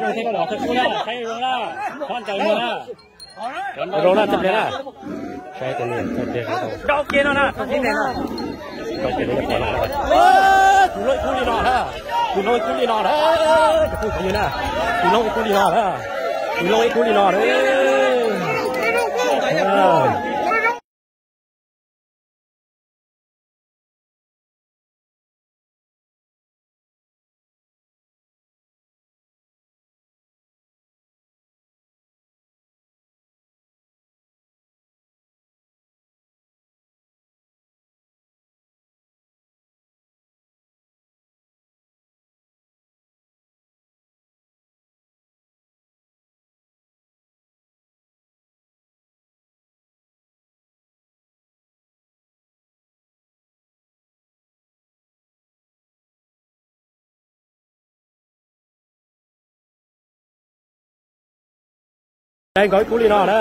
Tej pom txog kub na, saib zoo na, qhov ntawd no na. Zoo na, txawj pliag na. Saib tus niam txawj pliag zoo. Rau kiag no na, tus tib neeg na. Rau kiag no, tus loj ib kub li no na. Tus loj ib kub li no na. Tus loj ib kub li no na. Tus loj ib kub li no na. Saib nkawd ib kub li no na.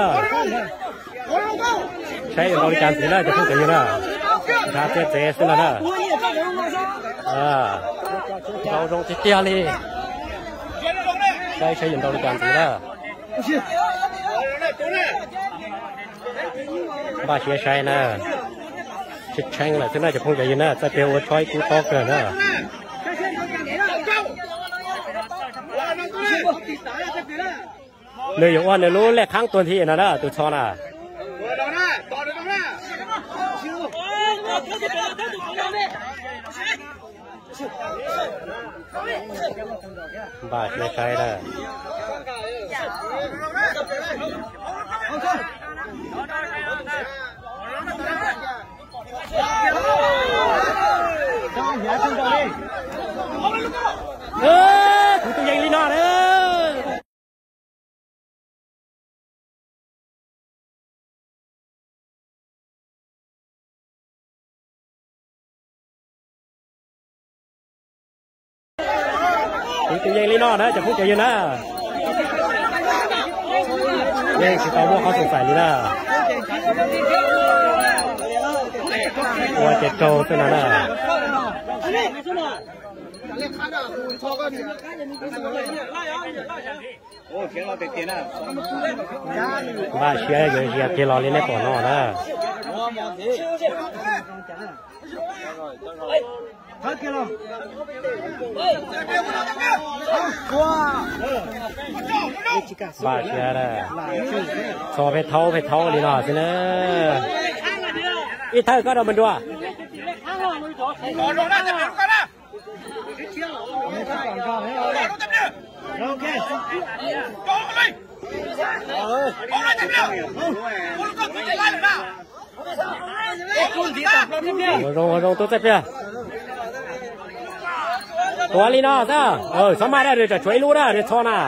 Saib yuav ntaus li cas ntxiv na cov phooj cov ywg na. Nrhav txiav txev xwb no na. Ntaus zoo tiag tiag li. Saib saib yuav ntaus li cas ntxiv na. Npaj siab saib na. Tshee tshee lawm xwb na cov phooj cov ywg na, txawj pliag ua tshob ib kub tob kawg na. Nws yuav ua nws lub lej qhaab tuag nthi no na tus txho na. Npaj siab saib na. Kuv tus yees li no na. Kuv tus yees li no na cov phooj cov ywg na. Yeej tsis tau muaj qhov xoom xaim li na. Ua ces raug xwb no na. Npaj siab yuav zias kiag los li nej pom no na. Npaj siab txho pheej thaub pheej thaub li no xwb na. Ib thawj koj rau me nrua. Ua zoo ua zoo tub txaij pliag. Tuav li no xwb, txhob maj dab, tshuav ib lub dab txho na.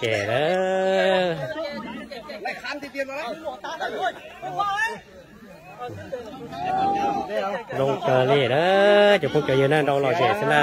Ces lawm. Zoo kawg li na, cov phooj cov ywg na, nrau lom zem xwb na.